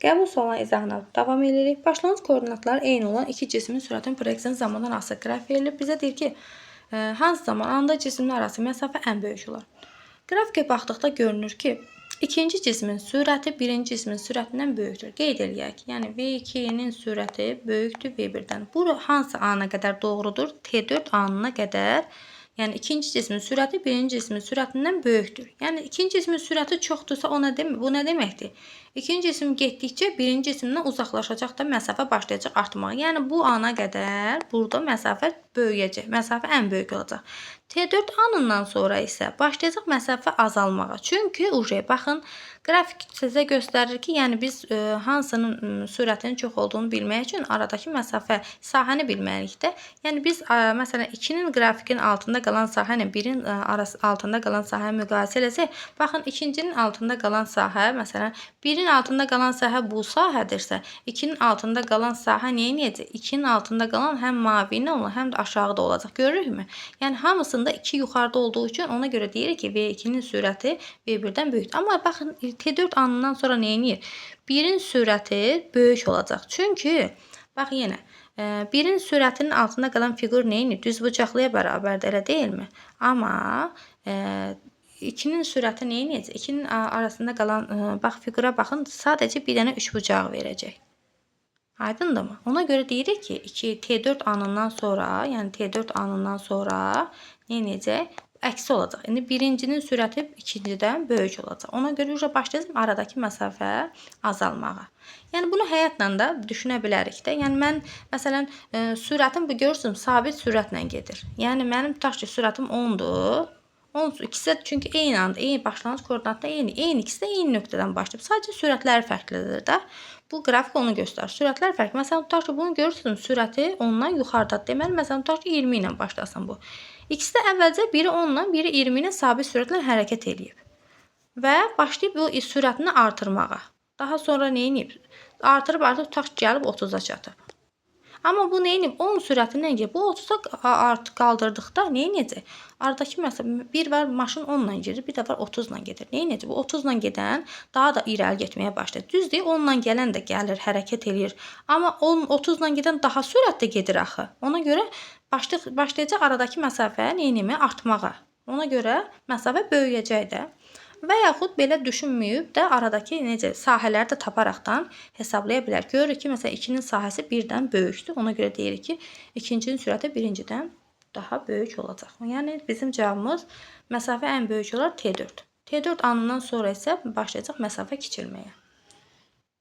Qəbul sualının izahına davam edirik. Başlanğıc koordinatları eyni olan iki cismin sürətinin proyeksiyasının zamandan asılı qrafik verilib. Bizə deyir ki, hansı zaman anda cisimlər arası məsafə ən böyük olar? Qrafikə baxdıqda görünür ki, ikinci cismin sürəti birinci cismin sürətindən böyükdür. Qeyd eləyək. Yəni V2-nin sürəti böyükdür V1-dən. Bu hansı ana qədər doğrudur? T4 anına qədər. Yəni ikinci cismin sürəti birinci cismin sürətindən böyükdür. Yəni ikinci cismin sürəti çoxdursa o nə demək? Bu nə deməkdir? İkinci cisim getdikcə birinci cisimdən uzaqlaşacaq da məsafə başlayacaq artmağa. Yəni bu ana qədər burada məsafə böyüyəcək. Məsafə ən böyük olacaq. T4 anından sonra isə başlayacaq məsafə azalmağa. Çünki uje baxın, qrafik sizə göstərir ki, yəni biz hansının sürətinin çox olduğunu bilmək üçün aradakı məsafə sahəni bilməliyik də. Yəni biz məsələn 2-nin qrafikin altında qalan sahə ilə 1-in arası altında qalan sahəni müqayisə eləsək, baxın ikincinin altında qalan sahə, məsələn 1-in altında qalan sahə bu sahədirsə, 2-nin altında qalan sahə nə edəcək? 2-nin altında qalan həm mavi ilə olur, həm də aşağıda olacaq. Görürükmü? Yəni hamısında 2 yuxarıda olduğu üçün ona görə deyirik ki, V2-nin sürəti V1-dən böyükdür. Amma baxın T4 anından sonra nə edir? 1-in sürəti böyük olacaq. Çünki bax yenə 1-in sürətinin altında qalan fiqur nə edir? Düzbucaqlıya bərabərdir, elə deyilmi? Amma 2-nin sürəti nə edəcək? 2-nin arasında qalan bax fiqura baxın, sadəcə bir dənə üçbucaq verəcək. Aydındırmı? Ona görə deyirik ki, 2 T4 anından sonra, yəni T4 anından sonra nə edəcək? Əksi olacaq. İndi birincinin sürəti ikincidən böyük olacaq. Ona görə uje başlayacaq aradakı məsafə azalmağa. Yəni bunu həyatla da düşünə bilərik də. Yəni mən məsələn sürətim bu görürsünüz sabit sürətlə gedir. Yəni mənim tutaq ki, sürətim 10-dur. 10 ikisi də çünki eyni anda, eyni başlanğıc koordinatda eyni, eyni ikisi də eyni nöqtədən başlayıb. Sadəcə sürətləri fərqlidir də. Bu qrafik onu göstərir. Sürətlər fərqli. Məsələn, tutaq ki, bunu görürsünüz, sürəti 10-dan yuxarıdadır. Deməli, məsələn, tutaq ki, 20 ilə başlasın bu. İkisi də əvvəlcə biri 10 ilə, biri 20 ilə sabit sürətlə hərəkət eləyib. Və başlayıb bu sürətini artırmağa. Daha sonra nə edib? Artırıb artırıb tutaq ki, gəlib 30-a çatıb. Amma bu nə edib? 10 sürətindən gedib. Bu 30-a artıq qaldırdıqda nə edəcək? Aradakı məsələn bir var maşın 10 ilə gedir, bir də var 30 ilə gedir. Nə edəcək? Bu 30 ilə gedən daha da irəli getməyə başlayır. Düzdür, 10 ilə gələn də gəlir, hərəkət eləyir. Amma 10 30 ilə gedən daha sürətli gedir axı. Ona görə başlayacaq aradakı məsafə nə etməyə? Artmağa. Ona görə məsafə böyüyəcək də. Və yaxud belə düşünməyib də aradakı necə sahələri də taparaqdan hesablaya bilər. Görürük ki, məsələn 2-nin sahəsi 1-dən böyükdür. Ona görə deyirik ki, ikincinin sürəti birincidən daha böyük olacaq. Yəni bizim cavabımız məsafə ən böyük olar T4. T4 anından sonra isə başlayacaq məsafə kiçilməyə.